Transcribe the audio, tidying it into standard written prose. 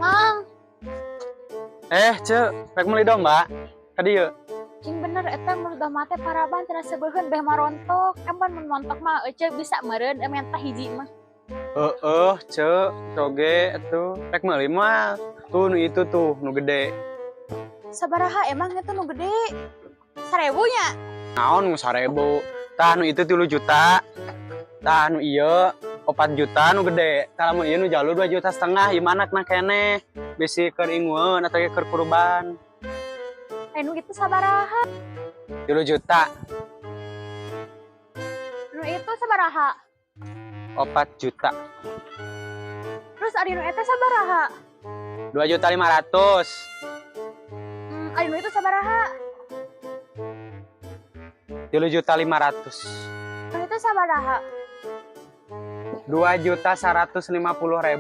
Mang, Eh, Ceu, rek meuli domba. Ka dieu. Cing bener eta mun domba teh paraban cenah sebeuheun beh marontok. Kapan mun montok mah ece bisa meureun menta hiji mah. Heeh, Ceu, coge atuh. Rek meuli mah tuh nu itu tuh, nu gede. Sabaraha emang itu nu gede? 1.000 nya? Naon nu 1.000? Tah, nu itu 3 juta. Tah, nu ieu 4 juta nu gede. Tah, lamun ieu nu jalu 2,5 juta, ieu manakna keneh. Bisi keur ingueun atau keur kurban. Eh, nu itu sabaraha? 3 juta. Nu itu sabaraha? 4 juta. Terus ari nu eta sabaraha? 2,5 juta. Ari nu itu sabaraha? 3,5 juta. Nu itu sabaraha? 2.150.000.